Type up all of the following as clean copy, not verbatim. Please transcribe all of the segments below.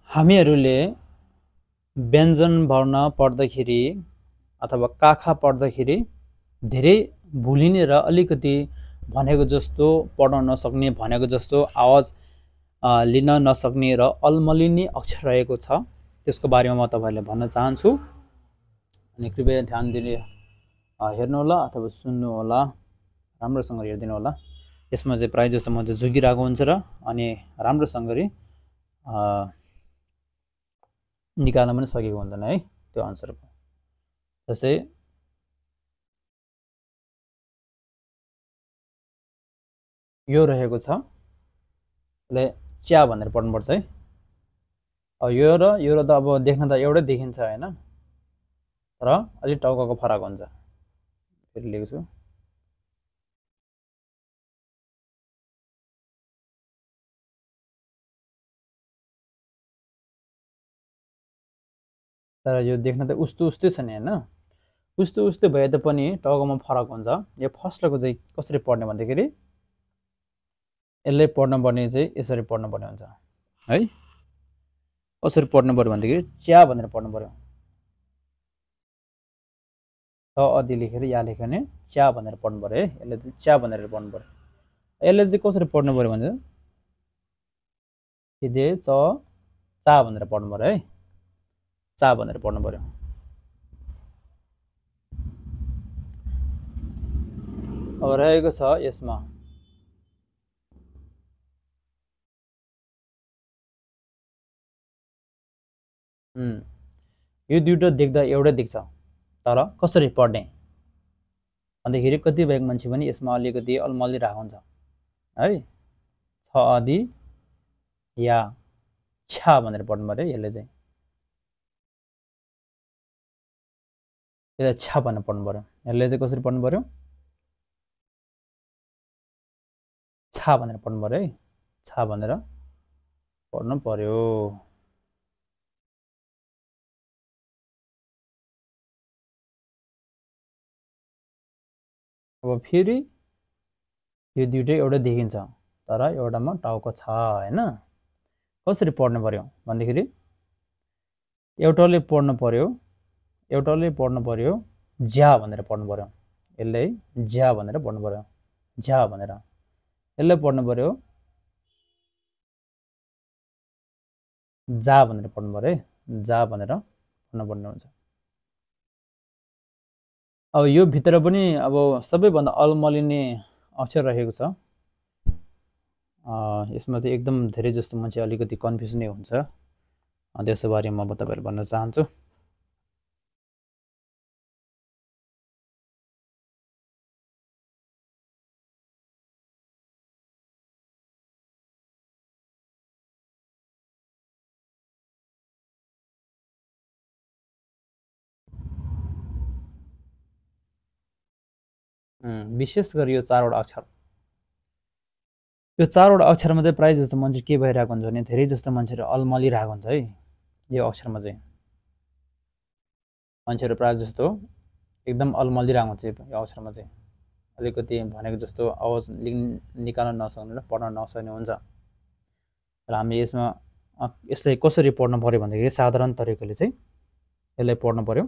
हामीहरूले व्यञ्जन वर्ण पढ्दाखेरि अथवा काखा पढ्दाखेरि धेरै भुलिने र अलिकति भनेको जस्तो पढ्न नसक्ने, भनेको जस्तो आवाज लिन नसक्ने र अल्मलिने अक्षर रहेको छ। त्यसको बारेमा म तपाईहरुलाई भन्न चाहन्छु। अनि कृपया ध्यान दिएर हेर्नु होला अथवा सुन्नु होला, राम्रोसँग हेर्दिनु होला। यसमा चाहिँ प्राय जस्तो म चाहिँ झुकिरहेको हुन्छ र अनि राम्रोसँगले निकाल्न पनि सकेको हुँदैन है त्यो आन्सरको। जस्तै यो रहेको छ, यसलाई च्या भनेर पढ्नुपर्छ है। यो र त अब देख्न त एउटै देखिन्छ हैन, र अलि टाउकाको फरक हुन्छ। फेरि लेख्छु, तर यो देख्न त उस्तै छ नि हैन। उस्तै भए पनि टाउकोमा फरक हुन्छ। यो फर्स्टको चाहिँ कसरी पढ्ने भन्दाखेरि यसलाई पढ्न पर्ने चाहिँ यसरी पढ्न पर्ने हुन्छ है। कसरी पढ्नु पर्यो भन्दाखेरि च्या भनेर पढ्नु पर्यो। त अधि लेखेर या लेख्यो भने च्या भनेर पढ्नु पर्यो है। यसले चाहिँ च्या भनेर पढ्नु पर्यो। यसले चाहिँ कसरी पढ्नु पर्यो भने सिधै च चा भनेर पढ्नु पर्यो है। चा भनेर पढ्नु पर्यो। अब रहेको छ यसमा यो दुईटा देख्दा एउटै देख्छ, तर कसरी पढ्ने भन्दाखेरि कतिपय मान्छे पनि यसमा अलिकति अल्मलिरहेको हुन्छ है। छ अधि या छा भनेर पढ्नु पर्यो। यसले चाहिँ यसलाई छा भनेर पढ्नु पर्यो। यसले चाहिँ कसरी पढ्नु पर्यो? छा भनेर पढ्नु पर्यो है। छा भनेर पढ्नु पर्यो। अब फेरि यो दुईटै एउटै देखिन्छ, तर एउटामा टाउको छ हैन। कसरी पढ्नु पर्यो भन्दाखेरि एउटाले पढ्नु पर्यो ज्या भनेर पढ्नु पर्यो। यसले ज्या भनेर पढ्नु पर्यो। ज्या भनेर यसलाई पढ्नु पर्यो जा भनेर पढ्नु पर्यो है। जा भनेर पढ्नु पर्ने हुन्छ। अब यो भित्र पनि अब सबैभन्दा अल्मलिने अक्षर रहेको छ। यसमा चाहिँ एकदम धेरै जस्तो मान्छे अलिकति कन्फ्युज नै हुन्छ। त्यसको बारेमा म तपाईहरुलाई भन्न चाहन्छु। विशेष गरी यो चारवटा अक्षर, यो चारवटा अक्षरमा चाहिँ प्राय जस्तो मान्छे के भइरहेको हुन्छ भने धेरै जस्तो मान्छेहरू अल्मलिरहेको हुन्छ है। यो अक्षरमा चाहिँ मान्छेहरू प्राय जस्तो एकदम अल्मलिरहेको हुन्छ यो अक्षरमा चाहिँ। अलिकति भनेको जस्तो आवाज निकाल्न नसक्ने र पढ्न नसक्ने हुन्छ। र हामीले यसमा यसलाई कसरी पढ्नु पर्यो भन्दाखेरि साधारण तरिकाले चाहिँ यसलाई पढ्नु पर्यो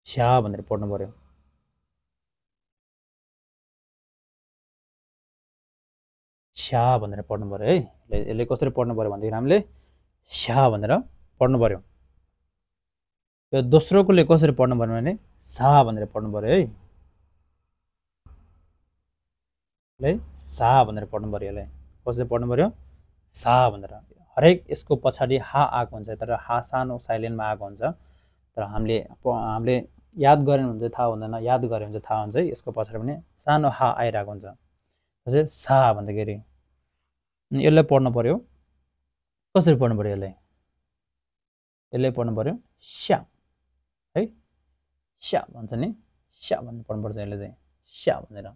स्या भनेर पढ्नु पर्यो। स्या भनेर पढ्नु पर्यो है। यसले कसरी पढ्नु पर्यो भन्दाखेरि हामीले स्या भनेर पढ्नु पर्यो। यो दोस्रोकोले कसरी पढ्नु पर्यो भने सा भनेर पढ्नु पर्यो है। यसलाई सा भनेर पढ्नु पर्यो। यसलाई कसरी पढ्नु पर्यो? सा भनेर। हरेक यसको पछाडि हा आएको हुन्छ, तर हा सानो साइलेन्टमा आएको हुन्छ। तर हामीले याद गरेन भने चाहिँ थाहा हुँदैन, याद गऱ्यो भने चाहिँ थाहा हुन्छ। यसको पछाडि पनि सानो हा आइरहेको हुन्छ। त्यसै सा भन्दाखेरि यसलाई पढ्नु पर्यो। कसरी पढ्नु पर्यो? यसलाई पढ्नु पर्यो स्या है। स्या भन्छ नि, स्या भनेर पढ्नुपर्छ। यसले चाहिँ स्या भनेर।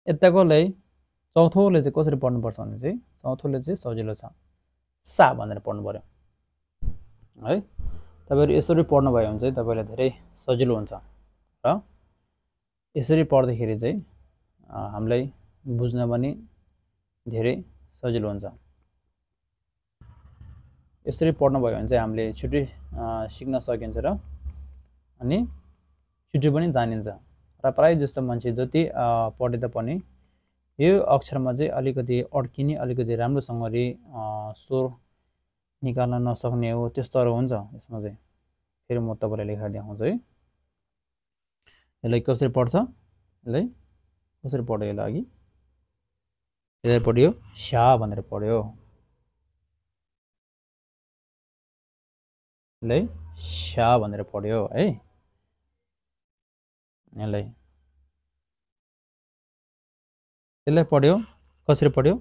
यताकोलाई चौथोले चाहिँ कसरी पढ्नुपर्छ भने चाहिँ चौथोले चाहिँ सजिलो छ, सा भनेर पढ्नु पर्यो है। तपाईहरु यसरी पढ्नु भयो भने चाहिँ तपाईलाई धेरै सजिलो हुन्छ र यसरी पढ्दाखेरि चाहिँ हामीलाई बुझ्न पनि धेरै सजिलो हुन्छ। यसरी पढ्नुभयो भने चाहिँ हामीले छिटै सिक्न सकिन्छ र अनि छिटो पनि जानिन्छ र प्राय जस्तो मान्छे जति पढे तापनि यो अक्षरमा चाहिँ अलिकति अड्किने अलिकति राम्रोसँगले स्वर निकाल्न नसक्ने हो त्यस्तोहरू हुन्छ यसमा चाहिँ। फेरि म तपाईँलाई लेखेर देखाउँछु है। यसलाई कसरी पढ्छ, यसलाई कसरी पढ्यो, यसलाई अघि यसलाई पढ्यो स्या भनेर पढ्यो, यसलाई स्या भनेर पढ्यो है। यसलाई पढ्यो कसरी पढ्यो,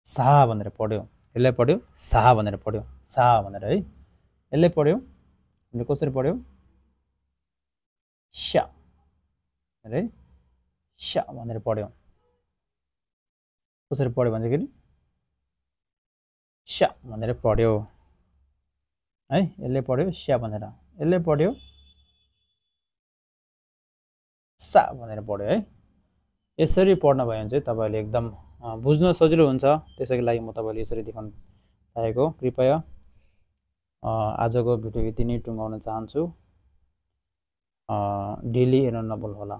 सा भनेर पढ्यो। यसलाई पढ्यो सा भनेर पढ्यो, सा भनेर है। यसलाई पढ्यो हामीले कसरी पढ्यो, स्या है, स्या भनेर पढ्यो। कसरी पढ्यो भन्दाखेरि स्या भनेर पढ्यो है। यसले पढ्यो स्या भनेर, यसले पढ्यो सा भनेर पढ्यो है। यसरी पढ्न भयो भने चाहिँ तपाईँले एकदम बुझ्न सजिलो हुन्छ। त्यसैको लागि म तपाईँले यसरी देखाउन चाहेको। कृपया आजको भिडियो यति नै टुङ्गाउन चाहन्छु। डेली हेर्न नभुल्नुहोला।